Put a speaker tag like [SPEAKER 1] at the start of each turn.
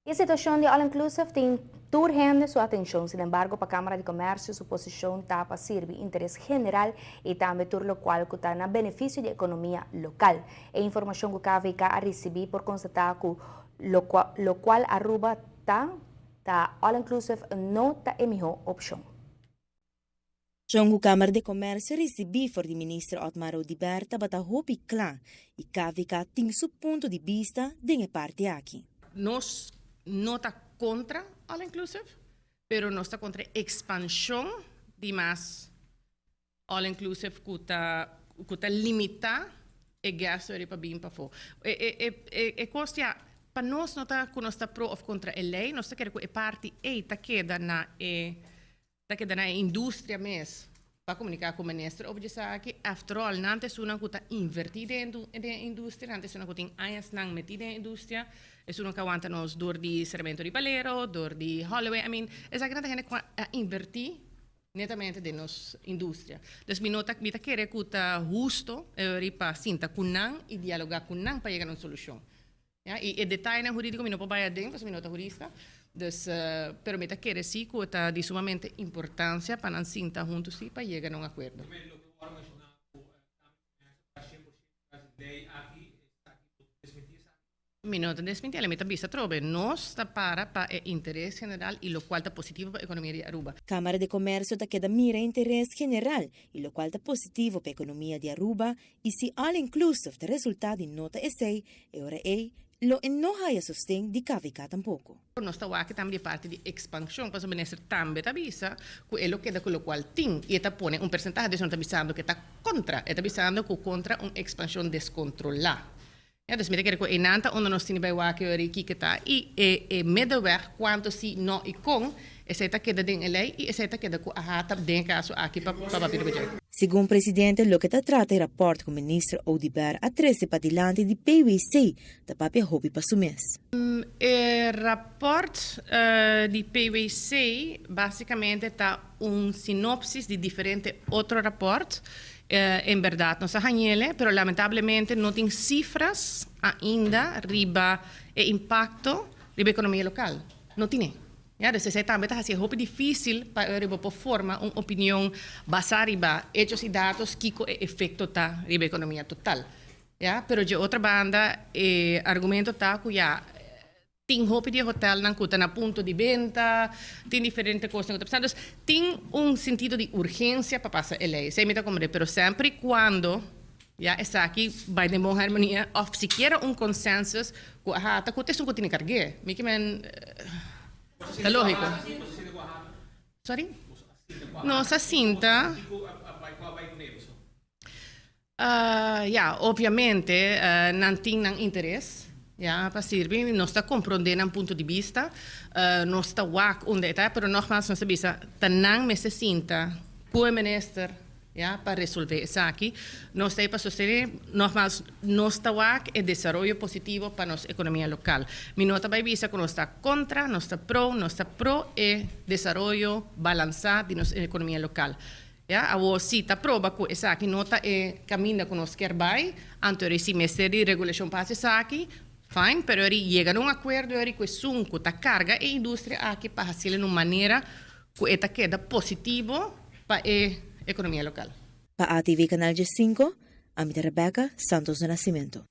[SPEAKER 1] E situacion di All Inclusive tin tur hende su atencion, sinembargo pa Camara di Comercio su posicion ta pa sirbi interes general y tambe tur locual cu ta na beneficio di economia local. E informacion cu KVK a ricibi por constata cu locual Aruba ta ta All Inclusive no ta e miho opcion.
[SPEAKER 2] Shon ku Kámara di Komèrsio risibí for di Minister Otmar Oduber tabata hopi kla i KVK tin su punto di bista den e parti aki.
[SPEAKER 3] Nos no ta kontra all inclusive, pero nos ta kontra e ekspanshon di mas all inclusive ku ta ku ta limitá e gasto riba bin pafó. E e e e kos ya, pa nos no ta ku nos ta pro òf kontra e lei, nos ta kere ku e parti ei ta keda na e Ta keda na e industria mes pa komuniká ku minister over djesaki. After all, nan ta esunnan ku ta invertí den e industria, nan ta esunnan ku tin añasnan metí den e industria, esunnan ku a wanta nos dor di Sermento di Valero, dor di Holloway, I mean, esakinan ta hende ku a invertí netamente den nos industria. Dus mi no ta, mi ta kere ku ta husto e ora pa sinta ku nan i dialogá ku nan pa yega na un solushon. Ya, y e detayenan huridico mi no por bay aden pasobra mi no ta hurista. Dus, pero mi ta kere si cu ta di sumamente importancia pa nan sinta hunto si pa yega na un acuerdo. Mi no ta desminti ale, mi ta bisa atrobe, nos ta para pa e interes general y locual ta positivo pa economia di Aruba.
[SPEAKER 2] Camara de Comercio ta keda mira e interes general y locual ta positivo pa economia di Aruba I si all inclusive ta resultá di no ta esei, e ora ei lo e no haya sosten di KVK tampoko.
[SPEAKER 3] Nos ta wak tambe di e parti di ekspanshon, pasobra minister tambe ta bisa ku e lo keda ku lokual tin i e ta pone un persentahe, dus no ta bisando ku e ta kontra, e ta bisando ku kontra un ekspanshon deskontrolá. Ya, dus mi ta kere ku einan ta unda nos tin di bai wak e ora ei kiko ta i e e middenweg kuantu si, no i kon, esei ta keda den e lei i esei ta keda ku AHATA den e kaso aki pa pa papia riba dje.
[SPEAKER 2] Segun presidente loke ta trata e rapòrt ku minister Oduber a trese padilanti di PwC ta papia hopi pa su mes.
[SPEAKER 3] E rapòrt di PwC básikamente ta un sinopsis di diferente otro rapòrt. En bèrdat nos a hañ'ele, pero lamentablemente no tin sifras ainda riba e impakto riba ekonomia lokal. No tine. Ya, dus esei tambe ta hasi e hopi difísil pa e riba por forma un opinion basá riba hechos i datos kiko e efekto ta riba ekonomia total. Ya, pero dje otro banda e argumento ta ku ya tin hopi di e hotelnan ku ta na punto di benta, tin diferente kosnan ku ta pasando. Dus tin un sentido di urgensia pa pasa e lei. Esei mi ta komprende, pero semper i kuando ya esaki bai den bon harmonia òf sikiera un consensus ku aha ta ku ta esun ku tene karg'é. Mi ke men ta lógiko. Sorry? Nos a sinta. Ya, obviamente nan tin nan interes, ya, pa sirbi. Nos ta comprende nan punto di bista, nos ta wak unda e ta, pero nogmaals nos ta bisa ta nan mester sinta cu e minister, ya, pa resolve esaki. Nos ta ei pa sostene, nogmaals nos ta wak e desaroyo positivo pa nos economia local. Mi no ta bay bisa cu nos ta contra, nos ta pro, nos ta pro e desaroyo balansa di nos economia local. Ya, awor si ta proba ku esaki no ta e kaminda ku nos kier bai, anto eri si mester di regulashon pa hasi esaki, fine, pero eri yega na un akuerdo eri ku esun ku ta karga e industria aki pa hasiel na un manera ku e ta keda positivo pa e ekonomia lokal.
[SPEAKER 2] Pa ATV Canal 15, ami ta Rebecca Santos do Nascimento.